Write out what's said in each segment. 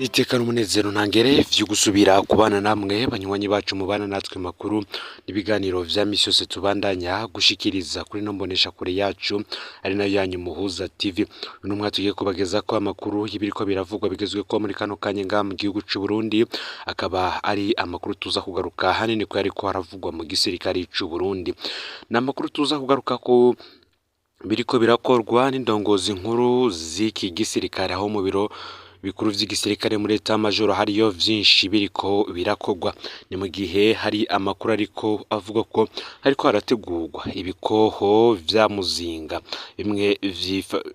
Iteka n'umunezero ntangere vyo gusubira kubana namwe banywanyi bacu mubana natwe makuru n'ibiganiro vya misi yose tubandanya gushikiriza kuri no mbonesha kure yacu ari nayo yanyu Muhuza TV. Uno mwaka tugiye kubagezako amakuru y'ibiriko biravugwa bigezweko muri kano kanya ngaha mu gihugu c'u Burundi, akaba ari amakuru tuza kugaruka hanini ko yariko haravugwa mu gisirikare c'u Burundi. Ni amakuru tuza kugaruka ku biriko birakorwa n'indongozi nkuru z'iki gisirikare, aho mu biro bikuru vy'igisirikare muri état major hariyo vyinshi biriko birakorwa. Ni mu gihe hari amakuru ariko avuga ko hariko harategurwa ibikoho vya Muzinga, bimwe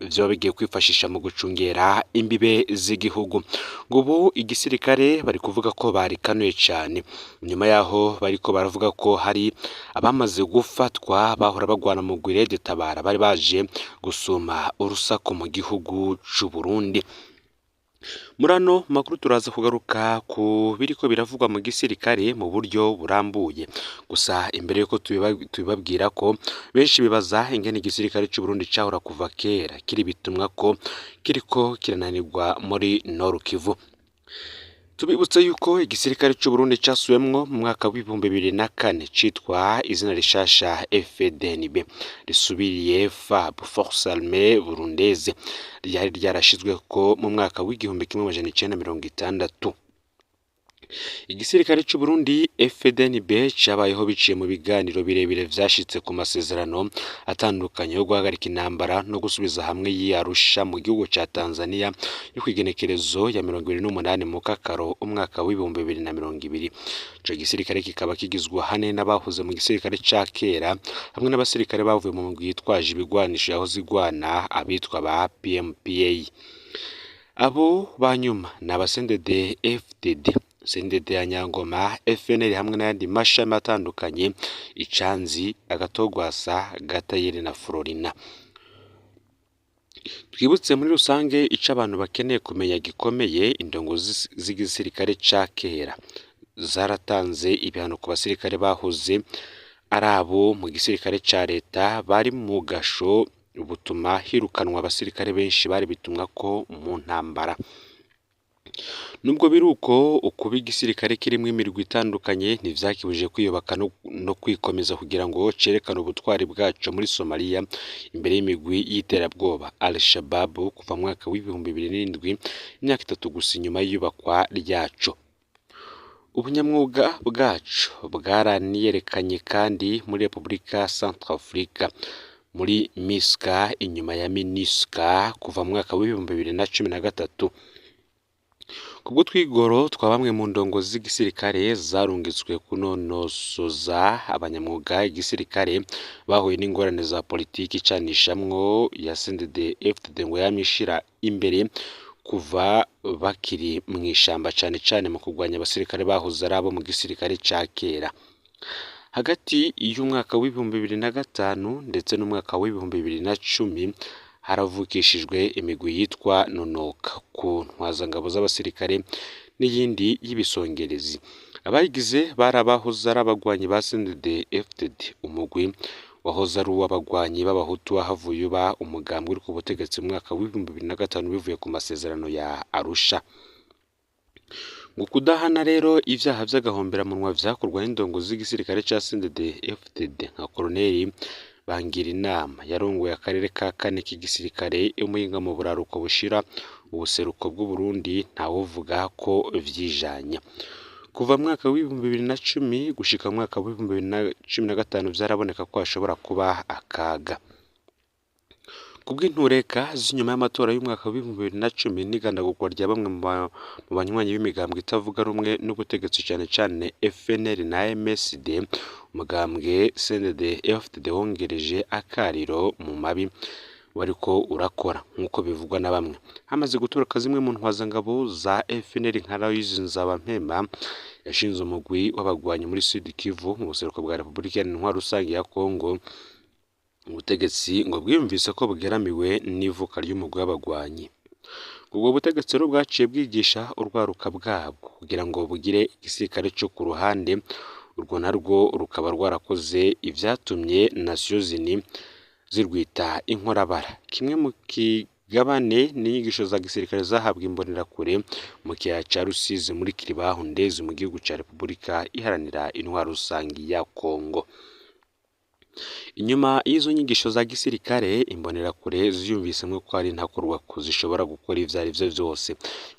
vyoba bigiye kwifashisha mu gucungera imbibe z'igihugu. Ngo ubu igisirikare bari kuvuga ko barikanuye cane, nyuma yaho bariko baravuga ko hari abamaze gufatwa bahora bagwana mu mugwi Tabara bari baje gusuma urusaku mu gihugu c'u Burundi. Muri ano makuru turaza kugaruka ku biriko biravugwa mu gisirikare mu buryo burambuye. Gusa imbere yuko tubibabwira ko benshi bibaza ingene igisirikare c'u Burundi cahora kuva kera kiri bitumwa ko kiriko kirananirwa muri Nord Kivu. Tubibutse yuko igisirikare c'u Burundi casubiwemwo mu mwaka w'2004 citwa izina rishasha FDNB, risubiriye FAB, Force Armée Burundaise, ryari ryarashizweko mu mwaka w'1960. Igisirikare c'u Burundi FDNB cabayeho biciye mu biganiro birebire vyashitse ku masezerano atandukanye yo guhagarika intambara no gusubiza hamwe y'i Arusha mu gihugu ca Tanzania yo kw'igenekerezo ya 28 Mukakaro umwaka w'2020. Ico gisirikare kikaba kigizwe ahanini n'abahoze mu gisirikare ca kera hamwe n'abasirikare bavuye mu mugwi yitwaje ibigwanisho yahoze igwana abitwa ba PMPA. Abo banyuma ni aba CNDD FDD, CNDD ya Nyangoma, FNL hamwe n'ayandi mashami atandukanye Icanzi, Agatogwasa, Gatayeri na Florina. Twibutse muri rusange ico abantu bakeneye kumenya gikomeye: indongozi z'igisirikare ca kera zaratanze ibihano ku basirikare bahoze ari abo mu gisirikare ca leta bari mu gasho, butuma hirukanwa abasirikare benshi bari bitumwa ko mu ntambara. Nubwo biri uko, ukuba igisirikare kirimwo imirwi itandukanye ntivyakibujije kwiyubaka no kwikomeza kugira ngo cerekane ubutwari bwaco muri Somalia imbere y'imigwi y'iterabwoba Al-Shabaab kuva mu mwaka w'2007, imyaka 3 gusa inyuma y'iyubakwa ryaco. Ubunyamwuga bwaco bwaraniyerekanye kandi muri Republika Centrafrica muri MISCA inyuma ya MINUSCA kuva mu mwaka w'2013. Kubw'utwigoro twa bamwe mu ndongozi z'igisirikare zarungitswe kunonosoza abanyamwuga igisirikare bahuye n'ingorane za politiki icanishamwo ya CNDD FDD ngo yamye ishira imbere kuva bakiri mw'ishamba, cane cane mu kurwanya abasirikare bahoze ari abo mu gisirikare ca kera. Hagati y'umwaka w'2005 ndetse n'umwaka w'2010 haravukishijwe imigwi yitwa Nonoka ku ntwazangabo z'abasirikare n'iyindi y'ibisongerezi. Abayigize bari abahoze ari abagwanyi ba CNDD FDD, umugwi wahoze ari uw'abagwanyi b'abahutu wahavuye uba umugambwe uri ku butegetsi mu mwaka w'2005 bivuye ku masezerano ya Arusha. Ngo kudahana rero ivyaha vy'agahomberamunwa vyakorwa n'indongozi z'igisirikare ca CNDD FDD nka Koloneli Bangirinama yarongoye akarere ka kane k'igisirikare i Muyinga mu buraruko bushira ubuseruko bw'Uburundi, ntawovuga ko vyijanye. Kuva mu mwaka w'2010 gushika mu mwaka w'2015 vyaraboneka ko hashobora kuba akaga. Kubw'intureka z'inyuma y'amatora y'umwaka w'2010 n'igandagurwa rya bamwe mu banywanyi b'imigambwe itavuga rumwe n'ubutegetsi cane cane FNL na MSD, umugambwe CNDD FDD wongereje akariro mu mabi wariko urakora nk'uko bivugwa na bamwe. Hamaze guturuka zimwe mu ntwazangabo za FNL nka Aloys Nzabampema yashinze umugwi w'abagwanyi muri Sud Kivu mu buseruko bwa Republika Iharanira Intwaro Rusange ya Kongo. Ubutegetsi ngo bwiyumvise ko bugeramiwe n'ivuka ry'umugwi w'abagwanyi. Ubwo butegetsi rero bwaciye bwigisha urwaruka bwabwo kugira ngo bugire igisirikare co ku ruhande, urwo narwo rukaba rwarakoze ivyatumye Nations Unies zirwita inkorabara. Kimwe mu Migabane n'inyigisho za gisirikare zahabwa imbonerakure mu kiyaya ca Rusizi muri Kiribahu Ndezi mu gihugu ca Repubulika Iharanira Intwaro Rusangi ya Kongo. Inyuma y'izo nyigisho za gisirikare, imbonerakure ziyumvisemwo ko ari ntakorwako zishobora gukora ivyo arivyo vyose,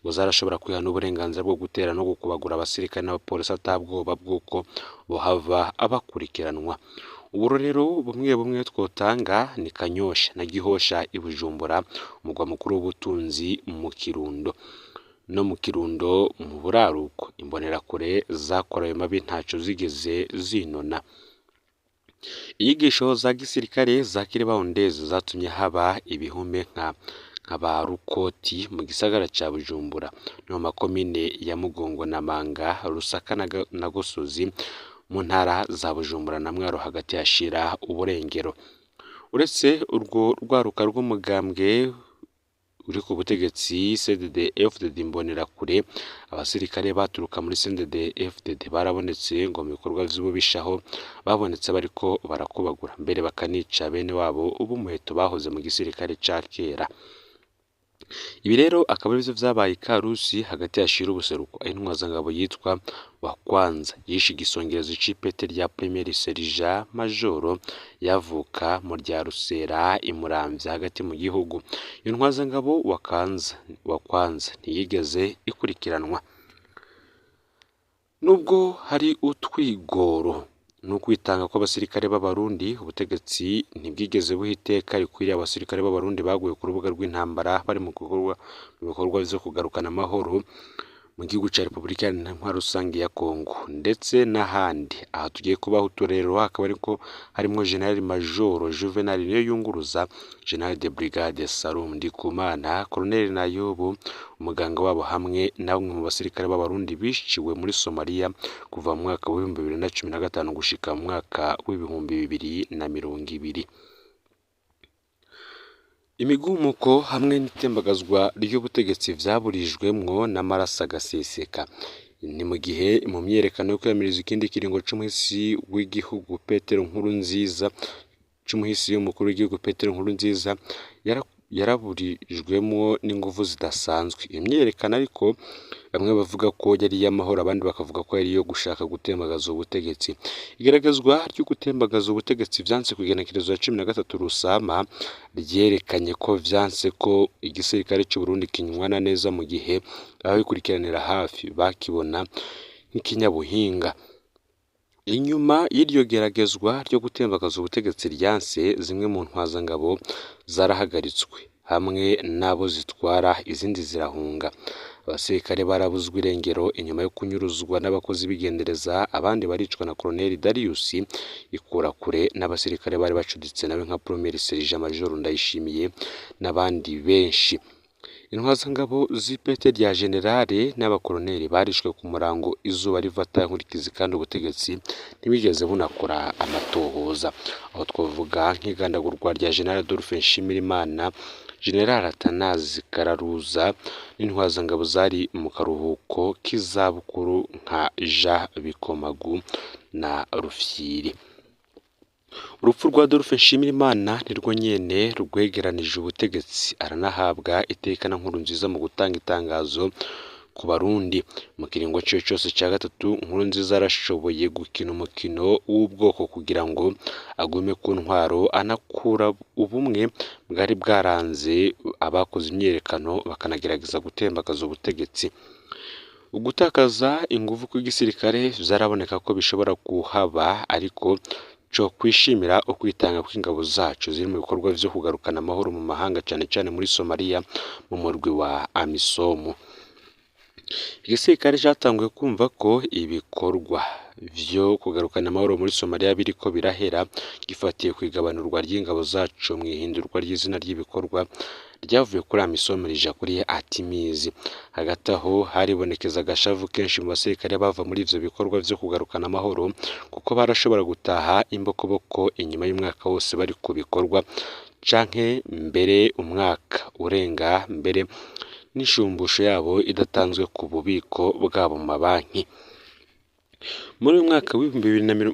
ngo zarashobora kwiha n'uburenganzira bwo gutera no gukubagura abasirikare n'abapolisi ata bwoba bw'uko bohava abakurikiranwa. Uburorero bumwe bumwe twotanga ni Kanyosha na Gihosha i Bujumbura, umugwa mukuru w'ubutunzi mu Kirundo. No mu Kirundo mu buraruko, imbonerakure zakora ayo mabi ntaco zigeze zinona. Inyigisho za gisirikare za Kiribahu Ndezi zatumye haba ibihume nka ba Rukoti mu gisagara ca Bujumbura no mu makomine ya Mugongo na Manga, Rusaka na Gosozi mu ntara za Bujumbura na Mwaro hagati hashira uburengero. Uretse urwo rwaruka rw'umugambwe uri ku butegetsi CNDD FDD imbonerakure, abasirikare baturuka muri CNDD FDD barabonetse ngo mu bikorwa vy'ububishaho babonetse bariko barakubagura mbere bakanica bene wabo b'umuheto bahoze mu gisirikare ca kera. Ibi rero akaba arivyo vyabaye ikarusi hagati ya Shira ubuseruko aho intwazangabo yitwa Wakwanza yishe igisongerezo c'ipete rya Premier Serija Majoro yavuka mu rya Rusera i Muramvya hagati mu gihugu. Iyo ntwazangabo Wakwanza ntiyigeze ikurikiranwa. Nubwo hari utwigoro n'ukwitanga kw'abasirikare b'Abarundi, ubutegetsi ntibwigeze buha iteka rikwiriye abasirikare b'Abarundi baguye ku rubuga rw'intambara bari mu bikorwa vyo kugarukana amahoro mu gihugu ca Repubulika Iharanira Intwaro Rusangi ya Kongo ndetse n'ahandi. Aha tugiye kubaha uturerero hakaba ariko harimwo General Major Juvenal Niyoyunguruza, General de Brigade Salum Ndikumana, Colonel Nayobu umuganga wabo hamwe na bamwe mu basirikare b'Abarundi biciwe muri Somalia kuva mu mwaka w'2015 gushika mu mwaka w'2020. Imigumuko hamwe n'itembagazwa ry'ubutegetsi vyaburijwemwo n'amaraso agaseseka. Ni mu gihe mu myiyerekano yo kwiyamiriza ikindi kiringo c'umuhisi w'igihugu Petero Nkurunziza c'umuhisi w'umukuru w'igihugu Petero Nkurunziza yaraburijwemwo n'inguvu zidasanzwe. Iyo myiyerekano ariko bamwe bavuga ko yari iy'amahoro abandi bakavuga ko yari iyo gushaka gutembagaza ubutegetsi. Igeragezwa ryo gutembagaza ubutegetsi vyanse kw'igenekerezo ya 13 Rusama ryerekanye ko vyanse ko igisirikare c'Uburundi kinywana neza mu gihe ababikurikiranira hafi bakibona nk'ikinyabuhinga. Inyuma y'iryo geragezwa ryo gutembagaza ubutegetsi ryanse, zimwe mu ntwazangabo zarahagaritswe hamwe n'abo zitwara izindi zirahunga. Abasirikare barabuzwe irengero inyuma yo kunyuruzwa n'abakozi b'igendereza, abandi baricwa na Colonel Darius Ikurakure n'abasirikare bari bacuditse nawe nka Premier Sergent Major Ndayishimiye n'abandi benshi. Intwazangabo z'ipete rya generale n'abakoloneli barishwe ku murango izuba riva ata nkurikizi kandi ubutegetsi ntibigeze bunakora amatohoza. Aho twavuga nk'igandagurwa rya General Adolphe Nshimirimana, General Athanase Kararuza n'intwazangabo zari mu karuhuko k'izabukuru nka Jean Bikomagu na Rufyiri. Urupfu rwa Adolphe Nshimirimana nirwo nyene rwegeranije ubutegetsi, aranahabwa iteka na Nkurunziza mu gutanga itangazo ku Barundi. Mu kiringo ciwe cose ca gatatu, Nkurunziza yarashoboye gukina umukino w'ubwoko kugira ngo agume ku ntwaro, anakura ubumwe bwari bwaranze abakoze imyiyerekano bakanagerageza gutembagaza ubutegetsi. Ugutakaza inguvu kw'igisirikare vyaraboneka ko bishobora kuhaba, ariko co kwishimira ukwitanga kw'ingabo zacu ziri mu bikorwa vyo kugarukana amahoro mu mahanga cane cane muri Somalia mu murwi wa AMISOM. Igisirikare catanguye kumva ko ibikorwa vyo kugarukana amahoro muri Somalia biriko birahera gifatiye kw'igabanurwa ry'ingabo zacu mw'ihindurwa ry'izina ry'ibikorwa ryavuye kuri AMISOM rija kuri ATMIS. Hagati aho haribonekeza agashavu kenshi mu basirikare bava muri ivyo bikorwa vyo kugarukana amahoro kuko barashobora gutaha imbokoboko inyuma y'umwaka wose bari ku bikorwa canke mbere umwaka urenga mbere n'ishumbusho yabo idatanzwe ku bubiko bwabo mu mabanki. Muri uyu mwaka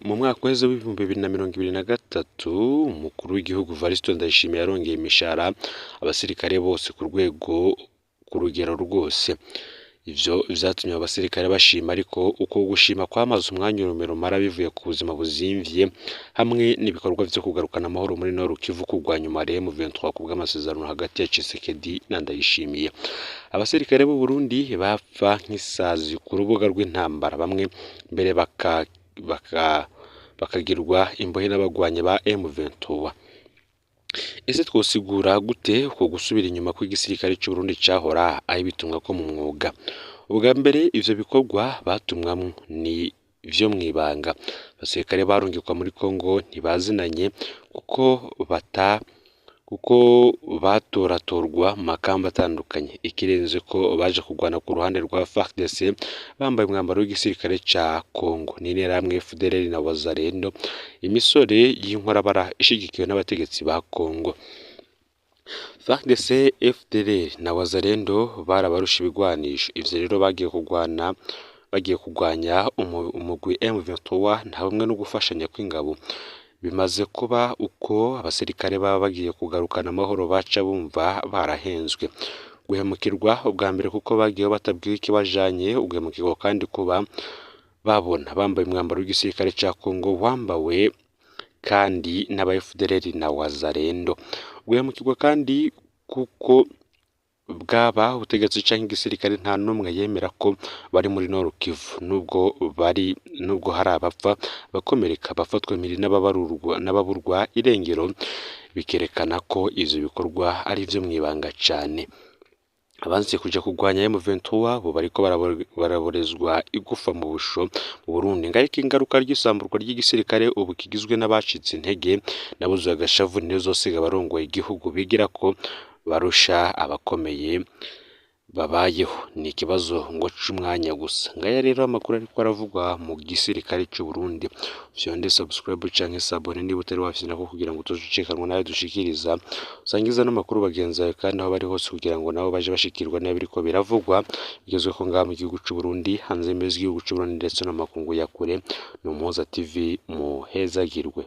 mu mwaka uheze w'2023, umukuru w'igihugu Varisito Ndayishimiye yarongeye imishahara abasirikare bose ku rwego ku rugero rwose. Ivyo vyatumye abo basirikare bashima, ariko uko gushima kwamaze umwanya urumera bivuye ku buzima buzimvye hamwe n'ibikorwa vyo kugarukana amahoro muri Nord Kivu kurwanya umare M23 kubw'amasezerano hagati ya Tshisekedi na Ndayishimiye. Abasirikare b'u Burundi bapfa nk'isazi ku rubuga rw'intambara, bamwe mbere bakagirwa imbohe n'abagwanyi ba M23. Ese twosigura gute uko gusubira inyuma kw'igisirikare c'u Burundi cahora aho ibitumwa ko mu mwuga? Ubwa mbere ivyo bikorwa batumwamwo ni vyo mw'ibanga. Abasirikare barungikwa muri Kongo ntibazinanye kuko batoratorwa mu makamba atandukanye. Ikirenze ko baje kurwana ku ruhande rwa FARDC bambaye umwambaro w'igisirikare ca Kongo n'interahamwe FDLR na Wazalendo, imisore y'inkorabara ishigikiwe n'abategetsi ba Kongo. FARDC, FDLR na Wazalendo barabarusha ibigwanisho. Ivyo rero bagiye kurwanya umugwi M23 nta bumwe no gufashanya kw'ingabo. Bimaze kuba uko abasirikare baba bagiye kugarukana amahoro baca bumva barahenzwe. Guhemukirwa ubwa mbere kuko bagiyeho batabwiwe ikibajanye, uguhemukirwa kandi kuba babona bambaye umwambaro w'igisirikare ca Kongo wambawe kandi n'aba FDLR na Wazalendo. Guhemukirwa kandi kuko bwaba ubutegetsi canke igisirikare nta n'umwe yemera ko bari muri Nord Kivu, nubwo hari abapfa, abakomereka, abafatwa mpiri n'ababurwa irengero, bikerekana ko ivyo bikorwa ari ivyo mw'ibanga cane. Abanze kuja kurwanya M23 bo bariko baraborezwa igufa mu busho mu Burundi. Ngariko ingaruka ry'isamburwa ry'igisirikare ubu kigizwe n'abacitse intege n'abuzuye agashavu ntizosiga abarongoye igihugu bigira ko barusha abakomeye babayeho. Ni ikibazo ngo c'umwanya gusa. Ngaya rero amakuru ariko aravugwa mu gisirikare c'u Burundi. Fyonde subscribe canke s'abonner niba utari wafyonda ko kugira ngo utozucikanwa nayo dushikiriza, usangiza n'amakuru bagenzi bawe kandi aho bari hose kugira ngo nabo baje bashikirwa n'ibiriko biravugwa bigezweho ngaha mu gihugu c'u Burundi, hanze y'imbibe z'igihugu c'u Burundi ndetse no mu makungu ya kure. Ni Umuhoza TV, muhezagirwe.